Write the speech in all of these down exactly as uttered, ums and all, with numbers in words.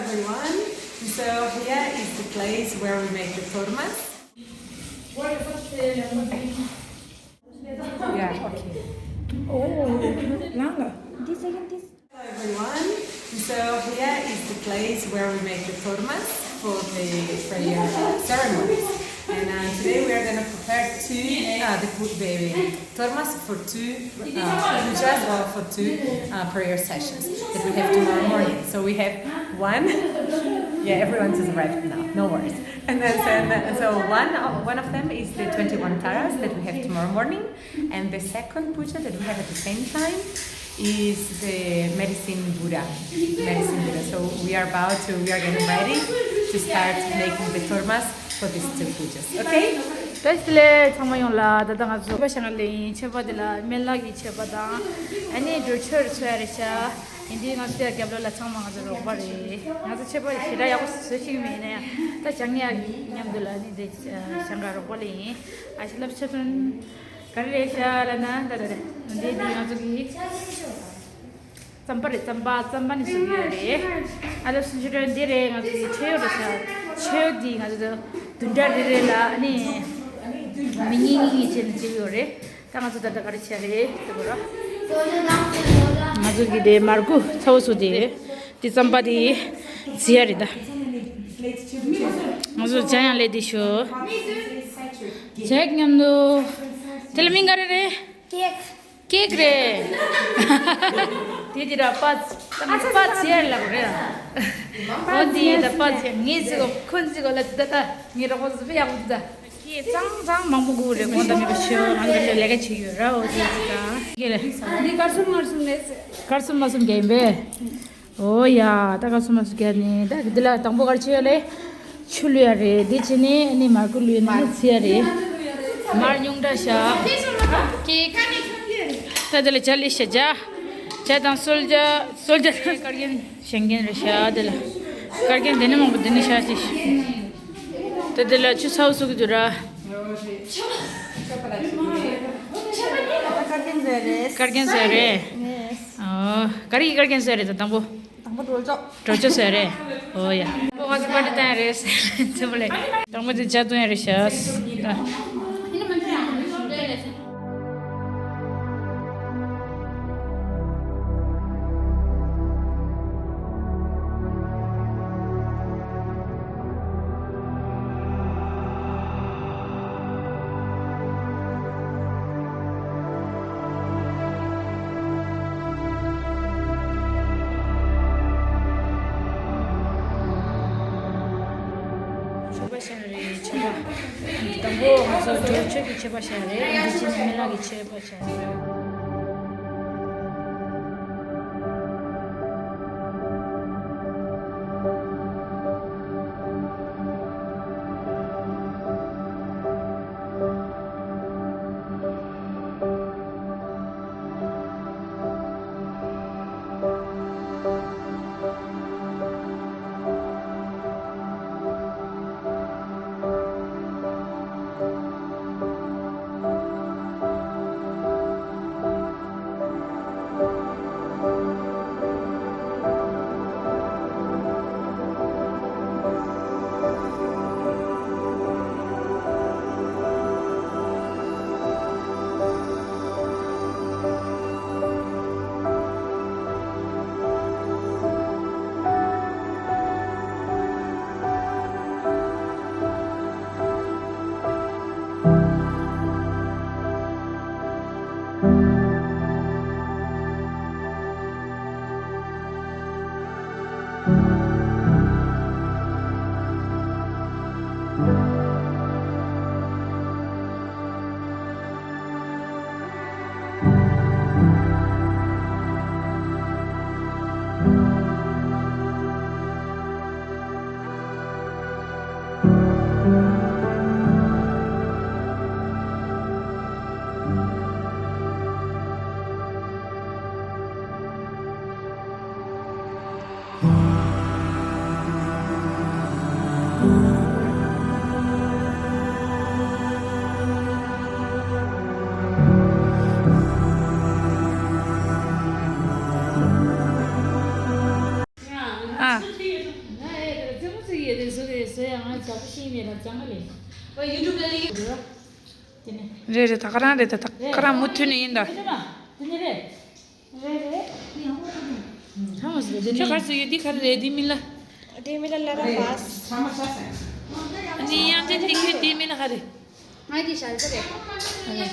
Everyone, so here is the place where we make the tormas. Yeah, okay. Oh, Langa. This again, this. Hello everyone, so here is the place where we make the tormas for the prayer ceremonies. And uh, today we are going to prepare two, uh, the food baby. Tormas for two, uh, pujas or for two, uh, prayer sessions that we have tomorrow morning. So we have one. Yeah, everyone just arrived now. No worries. And then, so, and then, so one of, one of them is the twenty-one taras that we have tomorrow morning, and the second puja that we have at the same time is the medicine Buddha. Medicine Buddha. So we are about to, we are getting ready to start making the tormas for these two pujas. Okay? བཀྲ་ཤིས་བདེ་ལེགས། ཚང་མ་ཡོང་ལ། ད་ལྟ་ང་ཚོ་ཆོས་པ་ཞང་ལ་ཡིན། ཆོས་པ་དེ་ལ་སྨན་བླ་གི་ཆོས་པ་དང་། ཨ་ནི་འགྲུལ་ཆོས་འཚོལ་ཡ་རེད་ཤག་ཡིན་དུས་ང་ཚོ་དེ་རྒྱབ་ལོགས་ལ་ཚང་མ་ང་ཚོ་རོགས་པ་རེད། ང་ཚོ་ཆོས་པ་ཞེ་དྲག་ཡག་པོ་བཟོ་ཤེས་ཀྱི་མེད་ན་ཡང་། ད་ཞང་ཡ་མཉམ་དུ་ལ་ནི་དེ་ཞང་ག་རོགས་པ་ལ་ཡིན། ཨ་ཞེ་ལབ་ཆོས་པ་ག་རེ་རེད་ཤག་ལབ་ན། ད་ད་རེད། འདི་འདི་ང་ཚོ་གི་རྩམ་པ་རེད། རྩམ་པ། རྩམ་པ་ནི་བཟོ་གི་ཡོད་རེད། ཨ་ལབ་སུན་ཆུ་འདྲ་འདི་རེད། ང་ཚོ་གི་མཆོད་ཡོད་རེད་ཤག་མཆོད་འདི་ང་ཚོ་བདུན་ཕྲག་རེ་རེ་ལ་ཨ་ནི་མི་གཉིས་གཉིས་གཉིས་བྱས་ནས་བྱེད་ཀྱི་ཡོད་རེད། ད་ང་ཚོ་ད་ལྟ་ག་རེ་བྱས་རེད་དེ་གོ་ར། ང་ཚོ་གི་དེ་མར་ཁུ་ཚ་བོ་བཟོ་དེ། དེ་རྩམ་པ་དེ་བཟི་ཡ་རེད་ད། ང་ཚོ་ཇ་ཡང་ལས་དེ་ཤོ། ཇ་མཉམ་དུ། དེ་ལ་མིང་ག་རེ་རེད། ཀེག་ཀེག་རེད། དེ་དེ་ར་པ་པ་ཚེ་ལ་རེད། འོ་དེ་ད་པ་ཚེ་ངས་ཟིག་གོ་ཁོན་ཟིག་གོ་ལ་ད་ད་ངས་རོགས་པ་ཟིག་ཡག་པོ་ད། ཀེག་ཙང་ཙང་མང་པོ་དགོས་རེད། གོང་དུ་མེད་པ་ཤོད། ང་ཚོ་ལས་ཀ་བྱེད་ཡོད་ར། འོ་དེ་ཟིག་ད་ཀེག་ལ། འདི་དཀར་གསུམ་དམར་གསུམ་རེད། དཀར་གསུམ་དམར་གསུམ་རྒྱག་ཡིན་པས། ཨོ་ཡ། ད་ག་སོ་མ་སོ་རྒྱག་ནི། ད་འདི་ལ་དང་པོ་ག་རེ་བྱེད་ཡ་ལེ། ཆུ་བླུག་ཡ་རེད། འདི་བྱས་ནས་ནི་མར་ཁུ་བླུག་ཡ་ནི་ཚི་ཡ་རེད། མར་ཉུང་དྲགས་ཤག་ཀེག་ད་འདི་ལ་ཇ་ལི་ཤ་ཇ། ཇ་དང་སོལ་ཇ། སོལ་ཇ་དཀར་རྒྱན་བཞེངས་མཁན་རེད་ཤག་འདི་ལ་དཀར་རྒྱན་འདི་ནི་མང་པོ་འདི་ནི་ཤག་ཅིག་ད་འདི་ལ་ཆུ་ཚ་བོ་བཟོ་གི་འདུག་ར། དཀར་རྒྱན་བཟོས་རེད། ཨོ། ག་རེ་ཡི་དཀར་རྒྱན་བཟོས་རེད་ད་དང་པོ། དང་པོ་གྲོལ་ཆོག་གྲོལ་ཆོག་བཟོས་རེད། ཨོ་ཡ། པོ་ང་ཚོ་པར་ཏི་བཏང་ཡ་རེད། ཚེ་བོ་ལེ། དང་པོ་དེ་ཇ་བཏུང་ཡ་རེད་ཤག་མཆོད་པ་བཤམས་རེད། མཆོད་པ། དང་པོ་ང་ཚོ་འབྲུ་མཆོད་ཀྱི་མཆོད་པ་བཤམས་རེད། འདི་ཕྱི་ནས་སྨན་བླ་གི་མཆོད་པ་བཤམས་རེད། ང་ཨེ་རེད་རྩེད་མོ་རྩེ་གི་ཡོད་རེད། བཟོ་གི་རེད། བཟོ་ཡ་ང་ཇག་པོ་ཤེས་མེད་ལ་ཇག་མ་ལས། ཡུ་ཊུབ་ལ་ལས་ཀྱི་རེད་བ། དེ་ནས་རེད་རེད། ད་ག་རང་རེད། ད་ད་ག་རང་མུ་མཐུད་ནས་ཡིན་ད། དེ་ནས་མ་དེ་ནས་རེད། རེད་རེད། ཁྱོད་ག་རེ་ཟེར་ཡོད། འདི་ག་རེ་རེད། འདི་མི་ལ། འདི་མི་ལ་ལ་ར་བས། ཨ་ནི་དབྱངས་ཅན་འདི་ཁྱོད་འདི་མི་ལ་ག་རེ། ང་གི་ཞལ་ཟས་རེད།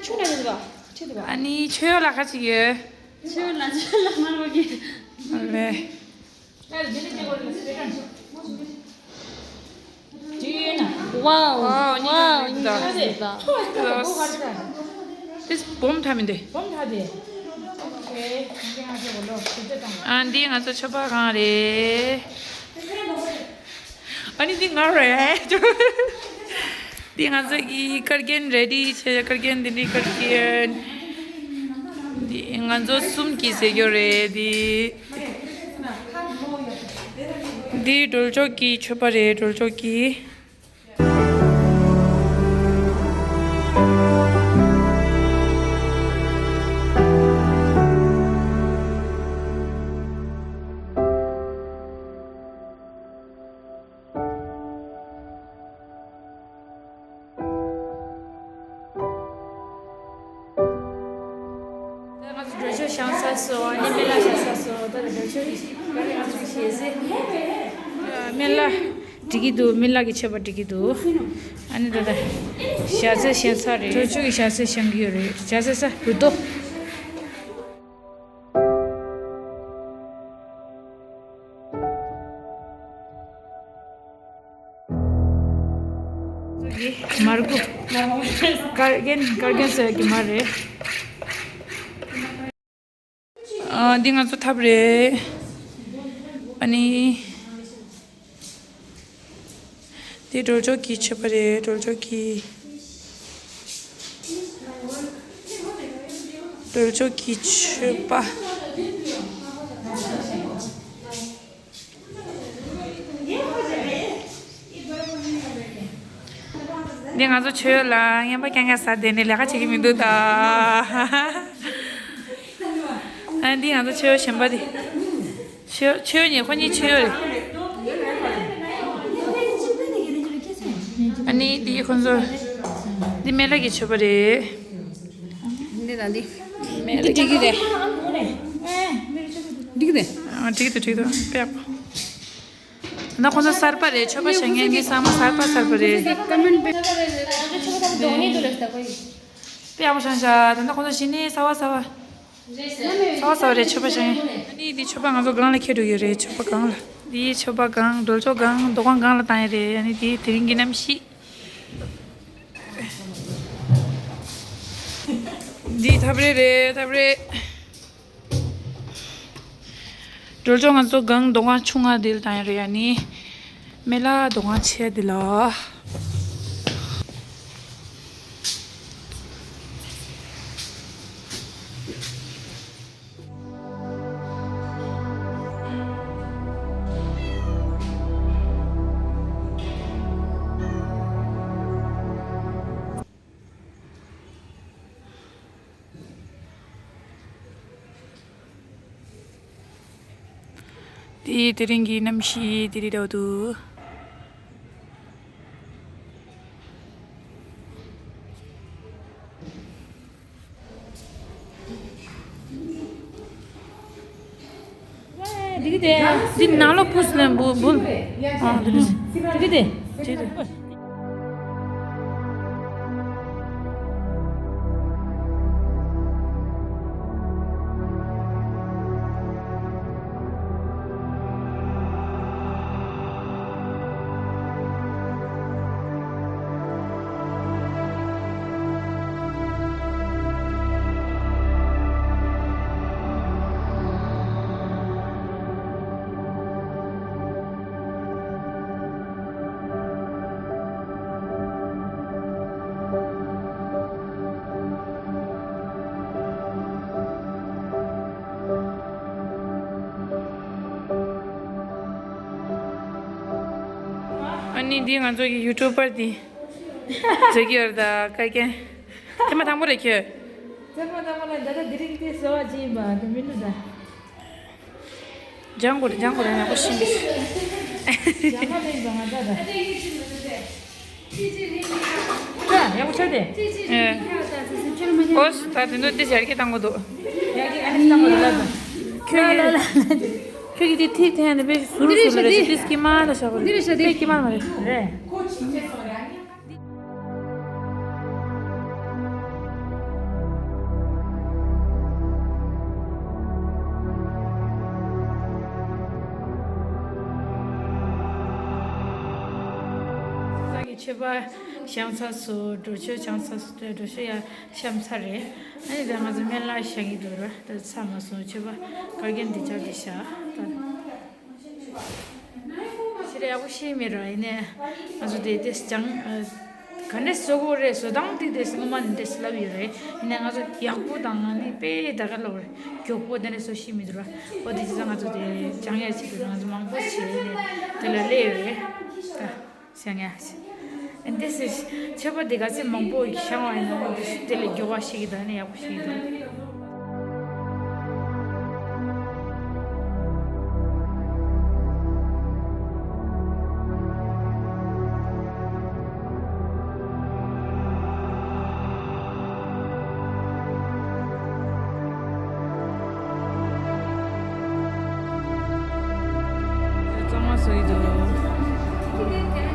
ཆུ་ན་རེད་བ། ཆུ་དུ་བ། ཨ་ནི་ཆོས་ལ་ག་ཅིག་ཡོད། ཆོས་ལ་ཆོས་ལ་མར་བ་གི། ལེ། ཝའོ། ཝའོ། ཝའོ། ཉི་མ་ཟིག་ད། དེ་སྦོམ་ཐ་མི་འདི། སྦོམ་ཐ་དེ། ཨ་འདི་ང་ཚོ་ཆོས་པ་གང་རེད། ཨ་ནི་འདི་ང་རེད། འདི་ང་ཚོ་གི་དཀར་རྒྱན་རེ་ཌི་བྱས། དཀར་རྒྱན་འདི་ནི་དཀར་རྒྱན། འདི་ང་ཚོ་གསུམ་གྱི་ཟེར་རྒྱུ་རེད་འདི། འདི་སྒྲོལ་ཆོག་གི་མཆོད་པ་རེད། སྒྲོལ་ཆོག་གི། ད་ང་ཚོ་སྒྲོལ་ཆོག་བཞེངས་ཚར་སོང་། ཨ་ནི་མི་ལ་བཞེངས་ཚར་སོང་། ད་ལྟ་སྒྲོལ་ཆོག་གི་ང་ཚོ་གི་ཞལ་ཟས། མི་ལ་འགྲིག་གི་འདུག་མི་ལ་གི་མཆོད་པ་འགྲིག་གི་འདུག་ཨ་ནི་ད་ལྟ་ཞལ་ཟས་བཞེངས་ཚར་རེད། སྒྲོལ་ཆོག་གི་ཞལ་ཟས་བཞེངས་ཀྱི་ཡོད་རེད། ཞལ་ཟས་ས་རུ་ཏོ། མར་ཁུ། དཀར་རྒྱན། དཀར་རྒྱན་ཟེར་གྱི་མར་རེད། ཨ། འདི་ང་ཚོ་ཐབ་རེད། ཨ་ནི། འདི་སྒྲོལ་ཆོག་གི་མཆོད་པ་རེད། སྒྲོལ་ཆོག་གི། སྒྲོལ་ཆོག་གི་མཆོད་པ། འདི་ང་ཚོ་མཆོད་ཡོད་ལ་རྔན་པ་རྐྱང་རྐྱང་ཟ་བསྡད་ནས་ལས་ཀ་བྱེད་ཀྱི་མི་འདུག་ད། ཨ། འདི་ང་ཚོ་མཆོད་ཡོད་གཞན་པ་དེ། མཆོད་མཆོད་ཡོད་ཉེ་ཁོ་གཉིས་མཆོད་ཡོད་རེད། ཨ་ནི་འདི་ཁོ་ཚོ། འདི་མི་ལ་གི་མཆོད་པ་རེད། འདི་དང་འདི། མི་ལ་འདི་འགྲིག་གི་རེད། འགྲིག་གི་རེད། ཨ། འགྲིག་འདུག་འགྲིག་འདུག་དཔེ་ཡག་པོ། ད་ཁོ་ཚོ་གསར་པ་རེད། མཆོད་པ་བཞེངས་མཁན་མི་ཚང་མ་གསར་པ་གསར་པ་རེད། དཔེ་ཡག་པོ་བཞེངས་ཤག་ད་ལྟ་ཁོ་ཚོ་གཞི་ནས་གསར་པ་གསར་པ། གསར་པ་གསར་པ་རེད། མཆོད་པ་བཞེངས་མཁན། ཨ་ནི་འདི་མཆོད་པ་ང་ཚོ་སྒང་ལ་འཁྱེར་འགྲོ་གི་རེད། མཆོད་པ་སྒང་ལ། འདི་མཆོད་པ་སྒང་། སྒྲོལ་ཆོག་སྒང་། འདུ་ཁང་སྒང་ལ་བཏང་ཡ་རེད། ཨ་ནི་འདི་དེ་རིང་གི་གནམ་གཤིས། འདི་ཐབ་རེ་རེད། ཐབ་རེ། སྒྲོལ་ཆོག་ང་ཚོ་སྒང་འདུ་ཁང་ཆུང་ང་འདི་ལ་བཏང་ཡ་རེད། ཨ་ནི་མི་ལ་འདུ་ཁང་ཆེ་འདི་ལ། དེ་དེ་རིང་གི་གནམ་གཤིས་དེ་རེད་འདྲ་བོ་འདུག་འདི་གི་དེ། འདི་ནང་ལོགས་ཕུས་ལ་འབུ་འབུ། ཨ། འདི་གི་དེ། འདི་གི་དེ། ཨ་ནི་འདི་ང་ཚོ་གི་ཡུ་ཊུབ་པར་འདི་མཛད་ཀྱི་ཡོད་རེད། ད་བཀའ་རྒན། ཐེངས་མ་དང་པོ་རེད་ཁྱོད། ཐེངས་མ་དང་པོ་ལ་ད་ལྟ་འདི་རིང་དེ་གསོལ་བ་བྱས་ཡིན་པ་དེ་མིན་འདུག་ད། སྦྱང་དགོས་རེད། སྦྱང་དགོས་རེད། ཡག་པོ་ཤེས་མི་ཤེས། ཡག་པོ་ཆགས་ཏེ། ཨེ། ཨོ་ད་དེ་ཚོ་ཏིས་ཡར་རྒྱས་བཏང་དགོས་འདུག་ཡར་རྒྱས་ཨ་ནི་བཏང་དགོས་འདུག་ལབ་དང་། ཁྱོད་ཀྱིས་ཁྱོད་ཀྱིས་དེ་ཐིག་འཐེན་ནས་དཔེ་ཟུར་འདི་རེད་ཟུར་ཤག་ལ་རེད། འདི། ཏིས་ཀྱི་མ་ལ་བཞག་པ་རེད། འདི་རེད་ཤག་འདི། ཏིས་ཀྱི་མ་ལ་མ་རེད། རེད། ས་གི་མཆོད་པ་བཤམས་ཚར་སོང་། གྲོ་ཆོས་བཤམས་ཚར་སོང་། གྲོ་ཆོས་ཡར་བཤམས་ཚར་རེད། ཨ་ནི་ད་ང་ཚོ་སྨན་བླ་བཞེངས་ཀྱི་འདུག་ར། ད་ཚར་མ་སོང་། མཆོད་པ་བཀའ་བརྒྱད་འདི་ཆགས་བསྡད་ཤག་ད། ཞེ་དྲག་ཡག་པོ་ཤེས་མེད་ར། ཡིན་ནའི་ང་ཚོ་དེ་དེ་སྦྱང་ག་འདྲས་བཟོ་དགོས་རེད། བཟོ་སྟངས་དེ་དེ་སྔོན་མ་ནས་དེ་ལབ་ཡོད་རེད། ཡིན་ནའི་ང་ཚོ་ཡག་པོ་དང་ནི་དཔེ་ད་ག་ལབ་རེད། མགྱོགས་པོ་དེ་འདྲས་བཟོ་ཤེས་མི་འདུག་ར། འོ་དེ་བྱས་ཙང་ང་ཚོ་དེ་སྦྱང་ཡག་ཆེད་དུ་ང་ཚོ་མང་པོ་བྱས་ནས་དེ་ལ་སླེབས་ཡོད་རེད། ད་སྦྱང་ཡག་ཆེད་དེ་སི་མཆོད་པ་དེ་ག་ཚོད་མང་པོ་བཤམས་པ་ཡིན་ན་འོ་དེ་དེ་ལས་མགྱོགས་པ་ཤེས་ཀྱི་འདུག་ནི་ཡག་པོ་ཤེས་ཀྱི་འདུག་གཙང་མ་བཟོ་ཡི་འདུག